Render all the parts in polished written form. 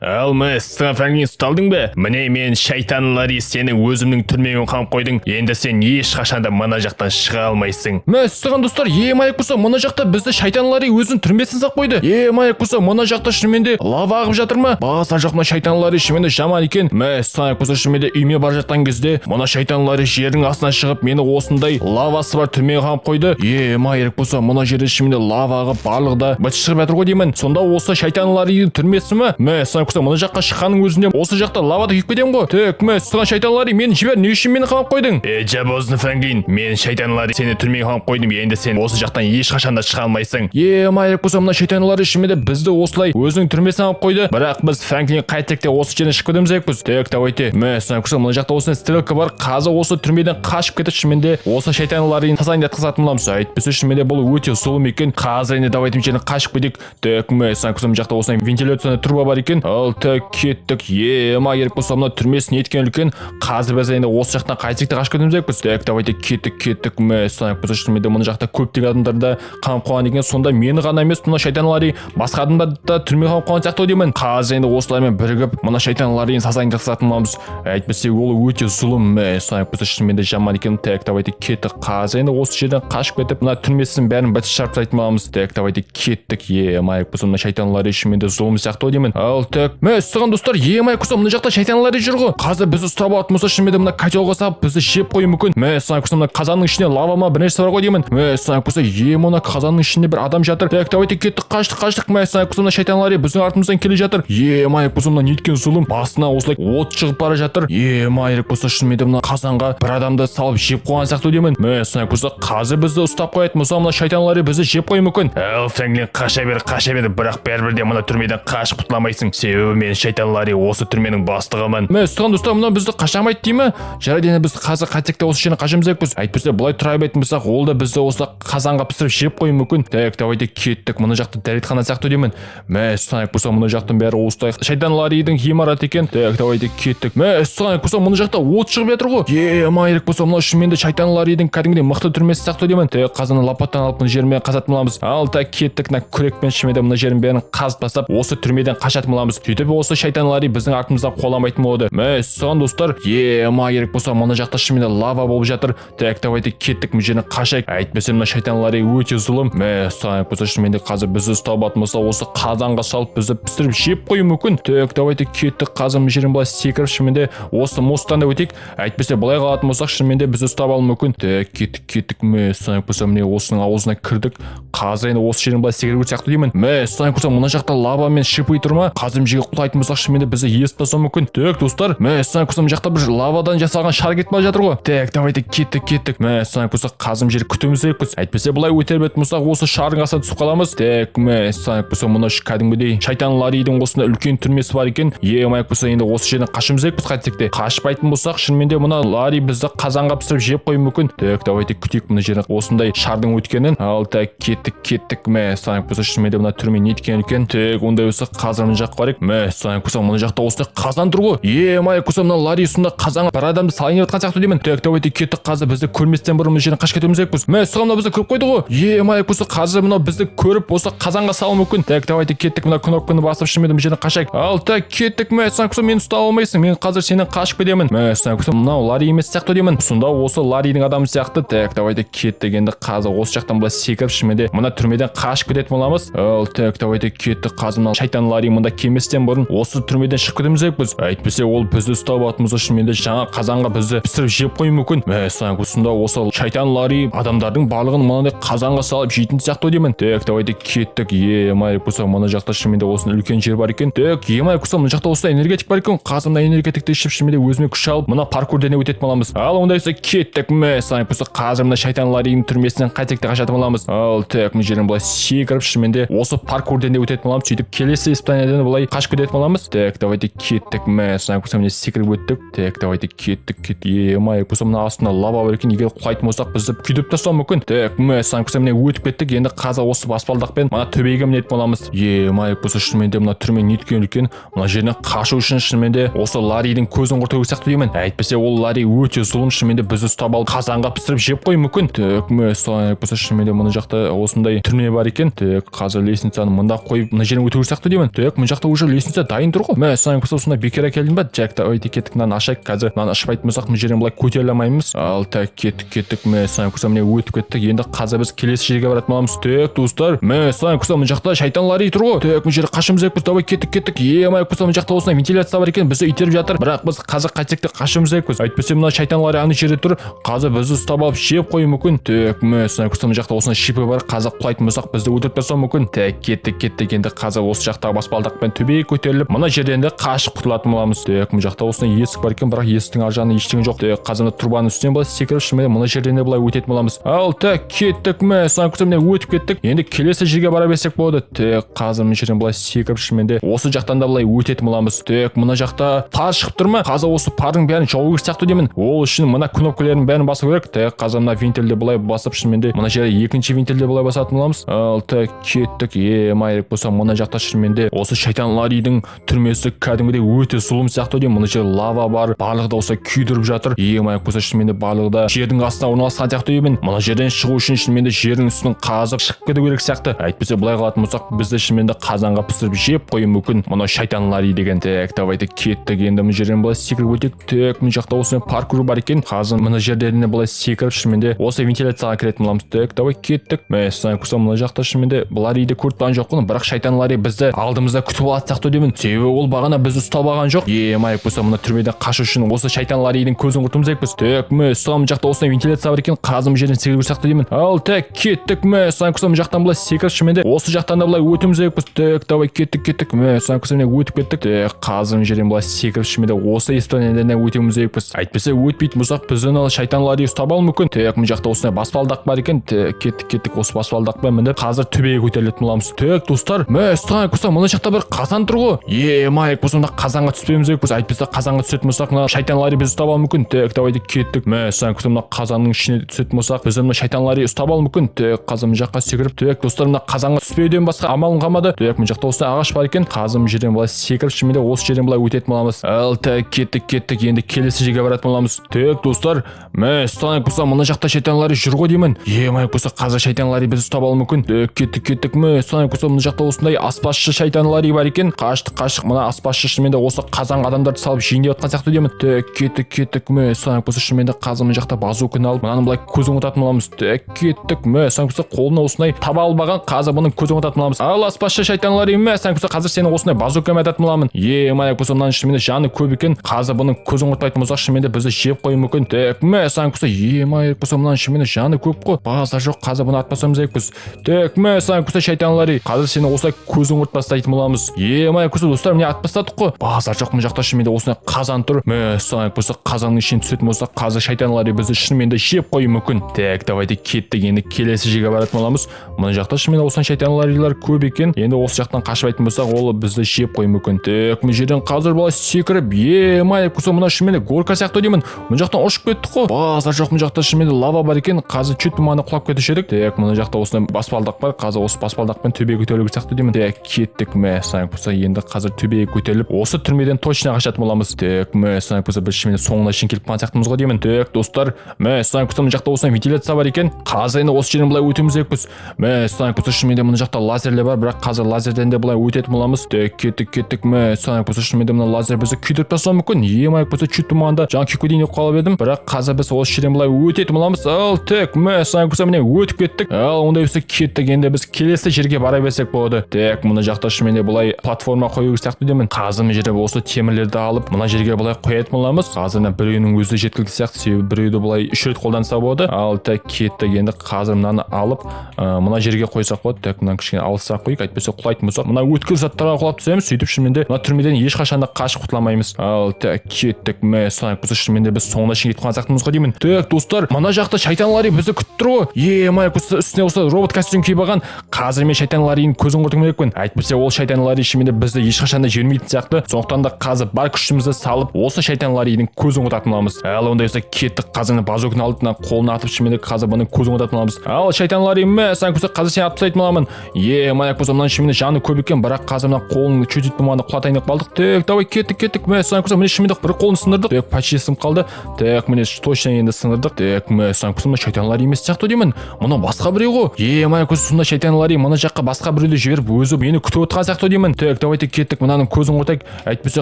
Ал, мәссаған, Франклин, ұсталдың ба? Міне, мен, шайтан Ларри, сені өзімнің түрмеме қамап қойдың. Енді сен ешқашан да мына жақтан шыға алмайсың. Мәссаған, достар, ема, болса, мына жақта бізді шайтан Ларри өзінің түрмесіне салып қойды. Ема, болса, мына жақта шынымен де лава ағып жатыр ма? Базар жоқ, мына шайтан Ларри шынымен де жаман екен. Мәссаған, болса, шынымен де үйіме бара жатқан кезде мына шайтан Ларри жердің астынан шығып, мені осындай лавасы бар түрмеге қамап қойды. Ема, керек болса, мына жерде шынымен де лава ағып, барлығы да быт шығып жатыр ғой деймін. Сонда осы шайтан Ларридің түрмесі ме? Мәссаған, болса, мына жаққа шыққанның өзінде осы жақта лавада күйіп кетемін ғой. Так, мәссаған, шайтан Ларри, мені жібер, не үшін мені қамап қойдың? Е, жабозын, Франклин, мен, шайтан Ларри, сені түрмеге қамап қойдым. Енді сен осы жақтан ешқашан да шыға алмайсың. Ема, керек болса, мына шайтан Ларри шынымен де бізді осылай өзінің түрмесіне алып қойды. Бірақ біз, Франклин, қайтсек те, осы жерден шығып кетуіміз керекпіз. Так, давайте. Мәссаған, болса, мына жақта осындай стрелка бар. Қазір осы түрмеден қашып кетіп, шынымен де осы шайтан Ларрині тазайын жатқызатын боламыз. Әйтпесе шынымен де бұл өте зұлым екен. Қазір енді давайте мына жерден қашып кетейік. Так, мәссаған, болса, мына жақта осындай вентиляционный труба бар екен. Ал, так, кеттік. Ема, керек болса, мына түрмесі неткен үлкен. Қазір біз енді осы жақтан қайтсек те, қашып кетуіміз керекпіз. Так, давайте, кеттік, кеттік. Мәссаған, болса, шынымен де мына жақта көптеген адамдар да қамап қойған екен. Сонда мені ғана емес, мына шайтан Ларри басқа адамдарды да түрмеге қамап қойған сияқты ғой деймін. Қазір енді осылармен бірігіп, мына шайтан Ларрині сазайын жатқызатын боламыз. Әйтпесе ол өте зұлым. Мәссаған, болса, шынымен де жаман екен. Так, давайте, кеттік. Қазір енді осы жерден қашып кетіп, мына түрмесінің бәрін быт шығарып тастайтын боламыз. Так, давайте, кеттік. Ема, болса, мына шайтан Ларри шынымен де зұлым сияқты ғой деймін. Ал, так, мәссаған, достар, ема, болса, мына жақта шайтан Ларри жүр ғой. Қазір бізді ұстап алатын болса, шынымен де мына котелға салып, бізді жеп қоюы мүмкін. Мәссаған, болса, мына қазанның ішінде лава ма, бір нәрсе бар ғой деймін. Мәссаған, болса, ема, мына қазанның ішінде бір адам жатыр. Так, давайте, кеттік, қаштық, қаштық. Мәссаған, болса, мына шайтан Ларри біздің артымыздан келе жатыр. Ема, болса, мына неткен зұлым, басына осылай от шығып бара жатыр. Ема, керек болса, шынымен де мына қазанға бір адамды салып жеп қойған сияқты деймін. Мәссаған, болса, қазір бізді ұстап қоятын болса, мына шайтан Ларри бізді жеп қоюы мүмкін. Ал, Франклин, қаша бер, қаша бер, бірақ бәрібір де мына түрмеден қашып құтыла алмайсың. Себебі мен, шайтан Ларри, осы түрменің бастығымын. Мәссаған, достар, мына бізді қашамайды дей ме? Жарайды, енді біз қазір қайтсек те, осы жерден қашуымыз керекпіз. Әйтпесе былай тұра беретін болсақ, ол да бізді осы қазанға пісіріп жеп қоюы мүмкін. Так, давайте, кеттік. Мына жақта дәретхана сияқты деймін. Мәссаған, болса, мына жақтың бәрі осылай шайтан Ларридің ғимараты екен. Так, давайте, кеттік. Мәссаған, болса, мына жақта от шығып жатыр ғой. Ема, керек болса, мынау шынымен де шайтан Ларридің кәдімгідей мықты түрмесі сияқты деймін. Так, қазаны лопатадан алып, мына жермен қазатын боламыз. Ал, так, кеттік. Мына күрекпен шынымен де мына жердің бәрін қазып тастап, осы түрмеден қашатын боламыз. Сөйтіп осы шайтан Ларри біздің артымыздан қуаламайтын болады. Мәссаған, достар, ема, керек болса, мына жақта шынымен де лава болып жатыр. Так, давайте, кеттік, мына жерден қашайық. Әйтпесе мына шайтан Ларри өте зұлым. Мәссаған, болса, шынымен де қазір бізді ұстап алатын болса, осы қазанға салып, бізді пісіріп жеп қоюы мүмкін. Так, давайте, кеттік. Қазір мына жерден былай секіріп, шынымен де осы мосттан да өтейік. Әйтпесе былай қалатын болсақ, шынымен де бізді ұстап алуы мүмкін. Так, кеттік, кеттік. Мәссаған, болса, міне, осының аузына кірдік. Қазір енді осы жерден былай секіру керек сияқты деймін. Мәссаған, болса, мына жақта лава мен шипы тұр ма? Қазір мына жерге құлайтын болсақ, шынымен де бізді есіп тастауы мүмкін. Так, достар, мәссаған, болса, мына жақта бір лавадан жасалған шар кетіп бара жатыр ғой. Так, давайте, кеттік, кеттік. Мәссаған, болса, қазір мына жерді күтуіміз керекпіз. Әйтпесе былай өте беретін болсақ, осы шардың астына түсіп қаламыз. Так, мәссаған, болса, мына кәдімгідей шайтан Ларридің осындай үлкен түрмесі бар екен. Ема, болса, енді осы жерден қашуымыз керекпіз. Қайтсек те, қашпайтын болсақ, шынымен де мына Ларри бізді қазанға пісіріп жеп қоюы мүмкін. Так, давайте, күтейік мына жерден осындай шардың өткенін. Ал, так, кеттік, кеттік. Мәссаған, болса, шынымен де мына түрме неткен үлкен. Так, ондай болса, қазір мына жаққа барайық. Мәссаған, болса, мына жақта осындай қазан тұр ғой. Ема, болса, мына Ларри сонда қазанға бір адамды салайын деп жатқан сияқты деймін. Так, давайте, кеттік. Қазір бізді көрместен бұрын мына жерден қашып кетуіміз керекпіз. Мәссаған, мынау бізді көріп қойды ғой. Ема, болса, қазір мынау бізді көріп, осы қазанға салуы мүмкін. Так, давайте, кеттік. Мына кнопканы басып, шынымен де мына жерден қашайық. Ал, так, кеттік. Мәссаған, болса, мені ұстай алмайсың, мен қазір сенен қашып кетемін. Мәссаған, болса, мынау Ларри емес сияқты деймін. Сонда осы Ларридің адамы сияқты. Так, давайте, кеттік. Енді қазір осы жақтан былай секіріп, шынымен де мына түрмеден қашып кететін боламыз. Ал, так, давайте, кеттік. Қазір мына шайтан Ларри мында келместен бұрын осы түрмеден шығып кетуіміз керекпіз. Әйтпесе ол бізді ұстап алатын болса, шынымен де жаңа қазанға бізді пісіріп жеп қоюы мүмкін. Мәссаған, сонда осы шайтан Ларри адамдардың барлығын мынандай қазанға салып жейтін сияқты деймін. Так, давайте, кеттік. Ема, болса, мына жақта шынымен де осындай үлкен жер бар екен. Так, ема, болса, мына жақта осындай энергетик бар екен. Қазір мына энергетикті ішіп, шынымен де өзіме күш алып, мына паркурден өтетін боламыз. Ал, ондай болса, кеттік. Мәссаған, болса, қазір мына шайтан Ларридің түрмесінен қайтсек те, қашатын боламыз. Ал, так, мына жерден былай секіріп, шынымен де осы паркурден де өтетін боламыз. Сөйтіп келесі испытаниеден былай қашып кететін боламыз. Так, давайте, кеттік. Мәссаған, болса, міне, секіріп өттік. Так, давайте, кеттік, кеттік. Ема, болса, мына астында лава бар екен. Егер құлайтын болсақ, бізді күйдіріп тастауы мүмкін. Так, мәссаған, болса, міне, өтіп кеттік. Енді қазір осы баспалдақпен мына төбеге мінетін боламыз. Ема, болса, шынымен де мына түрме неткен үлкен. Мына жерден қашу үшін шынымен де осы Ларридің көзін құрту керек сияқты деймін. Әйтпесе ол Ларри өте зұлым, шынымен де бізді ұстап алып, қазанға пісіріп жеп қоюы мүмкін. Так, мәссаған, болса, шынымен де мына жақта осындай түрме бар екен. Так, қазір лестницаны мында қойып, мына жерден өту керек сияқты деймін. Так, мына жақта уже Лестница дайын тұр ғой. Мә, содан кейін осында бекер әкелдім ба? Так, давайте, кеттік, мынаны ашайық. Қазір мынаны ашпайтын болсақ, мына жерден былай көтеріле алмаймыз. Ал, так, кеттік, кеттік. Мә, содан кейін міне, өтіп кеттік. Енді қазір біз келесі жерге баратын боламыз. Так, достар, мә, содан кейін мына жақта шайтан Ларри тұр ғой. Так, мына жерге қашуымыз керекпіз. Давай, кеттік, кеттік. Е, мә, мына жақта осындай вентиляция бар екен, бізді итеріп жатыр. Бірақ біз қазір қайтсек те, қашуымыз керекпіз. Әйтпесе мына шайтан Ларри ана жерде тұр, қазір бізді ұстап алып, жеп қоюы мүмкін. Так, мә, содан мына жақта осындай шипі бар, қазір құлайтын болсақ, бізді өлтіріп тастауы мүмкін. Так, кеттік, кеттік. Енді қазір осы жақтағы баспалдақпен төбеге көтеріліп, мына жерден де қашып құтылатын боламыз. Так, мына жақта осындай есік бар екен, бірақ есіктің ар жағында ештеңе жоқ. Так, қазір мына трубаның үстінен былай секіріп, шынымен мына жерден де былай өтетін боламыз. Ал, так, кеттік. Мә, содан міне, өтіп кеттік. Енді келесі жерге бара берсек болады. Так, қазір мына жерден былай секіріп, шынымен де осы жақтан да былай өтетін боламыз. Так, мына жақта пар шығып тұр ма? Қазір осы пардың бәрін жабу керек сияқты деймін. Ол үшін мына кнопкалардың бәрін басу керек. Так, қазір мына вентильді былай басып, шынымен де мына жерде екінші вентильді былай басатын боламыз. Ал, так, кеттік. Е, керек болса, мына жақта шынымен де осы шайтан Ларридің түрмесі кәдімгідей өте зұлым сияқты деймін. Мына жерде лава бар, барлығы да осылай күйдіріп жатыр. Е, керек болса, шынымен де барлығы да жердің астына орналасқан сияқты деймін. Мына жерден шығу үшін шынымен де жердің үстін қазып шығып кету керек сияқты. Әйтпесе былай қалатын болсақ, бізді шынымен де қазанға пісіріп жеп қоюы мүмкін мынау шайтан Ларри деген. Так, давайте, кеттік. Енді мына жерден былай секіріп өтейік. Так, мына жақта осындай паркур бар екен. Қазір мына жерден де былай секіріп, шынымен де осы вентиляцияға кіретін боламыз. Так, давай, кеттік. Мәссаған, көрсем, мына жақта шынымен де Ларриді көріп тұрған жоқпын, бірақ шайтан Ларри бізді алдымызда күтіп алатын сияқты деймін, себебі ол бағана бізді ұстап алған жоқ. Е, болса, мына түрмеден қашу үшін осы шайтан Ларридің көзін құртуымыз керекпіз. Так, мәссаған, мына жақта осындай вентиляция бар екен, қазір мына жерден секіру сияқты деймін. Ал, так, кеттік. Мәссаған, көрсем, мына жақтан былай секіріп, шынымен де осы жақтан да былай өтуіміз керекпіз. Так, давай, кеттік, кеттік. Мәссаған, көрсем, міне, өтіп кеттік. Так, қазір мына жерден былай секіріп, шынымен де осы испытаниеден өтуіміз керекпіз. Әйтпесе өтпейтін болсақ, бізді ана шайтан Ларри ұстап алуы мүмкін. Так, мына жақта осындай баспалдақ бар екен. Так, кеттік, кеттік. Осы баспалдақпен мініп, қазір төбеге көтерілетін боламыз. Так, достар, мәссаған, көрсем, мына жақта бір қазан тұр ғой. Е, майк болса, мына қазанға түспеуіміз керекпіз. Әйтпесе қазанға түсетін болсақ, мына шайтан Ларри бізді ұстап алуы мүмкін. Так, давайте, кеттік. Мәссаған, көрсем, мына қазанның ішіне түсетін болсақ, бізді мына шайтан Ларри ұстап алуы мүмкін. Так, қазір мына жаққа секіріп, так, достар, мына қазанға түспеуден басқа амалым қалмады. Так, мына жақта осындай ағаш бар екен, қазір мына жерден былай секіріп, шынымен де осы жерден былай өтетін боламыз. Ал, так, кеттік, кеттік. Енді келесі жерге баратын боламыз. Так, достар, мәссаған, болса, мына жақта шайтан Ларри жүр ғой деймін. Е, болса, қазір шайтан Ларри бізді ұстап алуы мүмкін. Так, кеттік, кеттік. Мәссаған, болса, мына жақта осындай аспазшы шайтан Ларри бар екен. Қаштық, қаштық. Мына аспазшы шынымен де осы қазанға адамдарды салып жейін деп жатқан сияқты деймін. Так, кеттік, кеттік. Мәссаған, болса, шынымен де қазір мына жақта базуканы алып, мынаны былай көзін құртатын боламыз. Так, кеттік. Мәссаған, болса, қолына осындай таба албаған, қазір бұның көзін құртатын боламыз. Ал, аспазшы шайтан Ларри, мәссаған, болса, қазір сені осындай базукамен ататын боламын. Е, болса, мынаның шынымен де жаны көп екен. Қазір бұның көзін құртпайтын болсақ, шынымен де бізді жеп қоюы мүмкін. Так, мәссаған, болса, е, болса, мынаның шынымен де жаны көп қой, базар жоқ. Қазір бұны атпасамыз керекпіз. Так, мәссаған, болса, шайтан Ларри, қазір сені осылай көзін құртып тастайтын боламыз. Е, болса, достар, міне, атып тастадық қой, базар жоқ. Мына жақта шынымен де осындай қазан тұр. Мәссаған, болса, қазанның ішіне түсетін болсақ, қазір шайтан Ларри бізді шынымен де жеп қоюы мүмкін. Так, давайте, кеттік. Енді келесі жерге баратын боламыз. Мына жақта шынымен де осындай шайтан Ларрилар көп екен. Енді осы жақтан қашпайтын болсақ, ол бізді жеп қоюы мүмкін. Так, мына жерден қазір былай секіріп, е, болса, мына шынымен де горка сияқты деймін. Мына жақтан ұшып кеттік қой, базар жоқ. Мына жақта шынымен де лава бар екен, қазір чуть мына құлап кетуші едік. Так, мына жақта осындай баспалдақ бар, қазір осы баспалдақпен төбеге көтерілу сияқты деймін. Так, кеттік. Мәссаған, болса, енді қазір төбеге көтеріліп, осы түрмеден точно қашатын боламыз. Так, мәссаған, болса, біз шынымен соңына шейін келіп қалған сияқтымыз ғой деймін. Так, достар, мәссаған, болса, мына жақта осындай вентиляция бар екен, қазір енді осы жерден былай өтуіміз керекпіз. Мәссаған, болса, шынымен де мына жақта лазерлер бар, бірақ қазір лазерден де былай өтетін боламыз. Так, кеттік, кеттік. Мәссаған, болса, шынымен де мына лазер бізді күйдіріп тастауы мүмкін. Е, болса, чуть болмағанда жаңа күйіп кетейін деп қалып едім, бірақ қазір біз осы жерден былай өтетін боламыз. Ал, так, мәссаған, болса, міне, өтіп кеттік. Ал, ондай болса, кеттік. Енді біз келесі жерге бара берсек болады. Так, мына жақта шынымен де былай платформа қою керек сияқты деймін. Қазір мына жерде осы темірлерді алып, мына жерге былай қоятын боламыз. Қазір мына біреуінің өзі жеткілікті сияқты, себебі біреуді былай үш рет қолданса болады. Ал, так, кеттік. Енді қазір мынаны алып, мына жерге қойсақ болады. Так, мынаны кішкене алысырақ қояйық, әйтпесе құлайтын болсақ, мына өткір заттарға құлап түсеміз. Сөйтіп шынымен де мына түрмеден ешқашан да қашып құтыла алмаймыз. Ал, так, кеттік. Мәссаған, болса, шынымен де біз соңына шейін кетіп қалған сияқтымыз ғой деймін. Так, достар, мына жақта шайтан Ларри бізді күтіп тұр ғой. Е, болса, үстіне осы робот костюм киіп алған. Қазір мен шайтан Ларридің көзін құртуым керекпін. Әйтпесе ол шайтан Ларри шынымен де бізді ешқашан да жібермейтін сияқты. Сондықтан да қазір бар күшімізді салып, осы шайтан Ларридің көзін құртатын боламыз. Ал, ондай болса, кеттік. Қазір базуканы алып, мына қолына атып, шынымен де қазір бұның көзін құртатын боламыз. Ал, шайтан Ларри, мәссаған, болса, қазір сені атып тастайтын боламын. Е, болса, мынаның шынымен де жаны көп екен, бірақ қазір мына қолын чуть болмағанда құлатайын деп қалдық. Так, давай, кеттік, кеттік. Мәссаған, болса, міне, шынымен де бір қолын сындырдық. Так, почти сынып қалды. Так, міне, точно енді сындырдық. Так, мәссаған, болса, мына шайтан Ларри емес сияқты деймін, мынау басқа біреу ғой. Е, болса, сонда шайтан Ларри мына жаққа басқа біреуді жіберіп, өзі мені күтіп отырған сияқты деймін. Так. Так, давайте кеттік, мынаның көзін құртайық, әйтпесе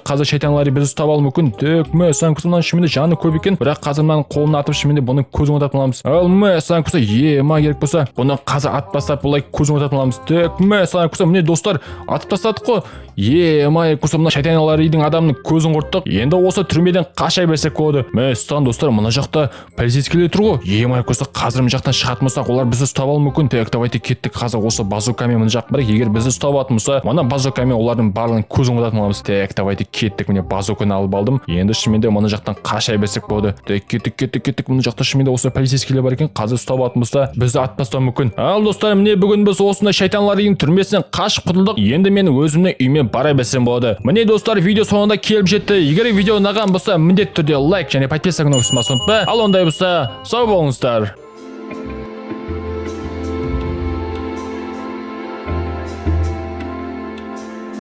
қазір шайтан Ларри бізді ұстап алуы мүмкін. Так, мә саған көрсе, мынаның шынымен де жаны көп екен, бірақ қазір мынаның қолын атып, шынымен де бұның көзін құртатын боламыз. Ал мә саған көрсе, ема, керек болса, бұны қазір атып тастап, былай көзін құртатын боламыз. Так, мә саған көрсе, міне, достар, атып тастадық қой. Ема, керек болса, мына шайтан Ларридің адамның көзін құрттық. Енді осы түрмеден қаша берсек болады. Мәссаған, достар, мына жақта полицейскийлер тұр ғой. Ема, керек болса, қазір мына жақтан шығатын болсақ, олар бізді ұстап алуы мүмкін. Так, давайте кеттік, қазір осы базукамен мына жақ барайық. Егер бізді ұстап алатын болса, мына базукамен олардың барлығын көзін құртатын боламыз. Так, давайте кеттік, міне, базуканы алып алдым. Енді шынымен де мына жақтан қаша берсек болады. Так, кеттік, кеттік, кеттік. Мына жақта шынымен де осы полицейскийлер бар екен. Қазір ұстап алатын болса, бізді атып тастауы мүмкін. Ал, достар, міне, бүгін біз осындай шайтан Ларридің түрмесінен қашып құтылдық. Енді мен өзімнің үйіме бара берсем болады. Міне, достар, видео соңында келіп жетті. Егер видео ұнаған болса, міндетті түрде лайк және подписка кнопкасын басуды ұмытпа. Ал ондай болса, сау болыңыздар.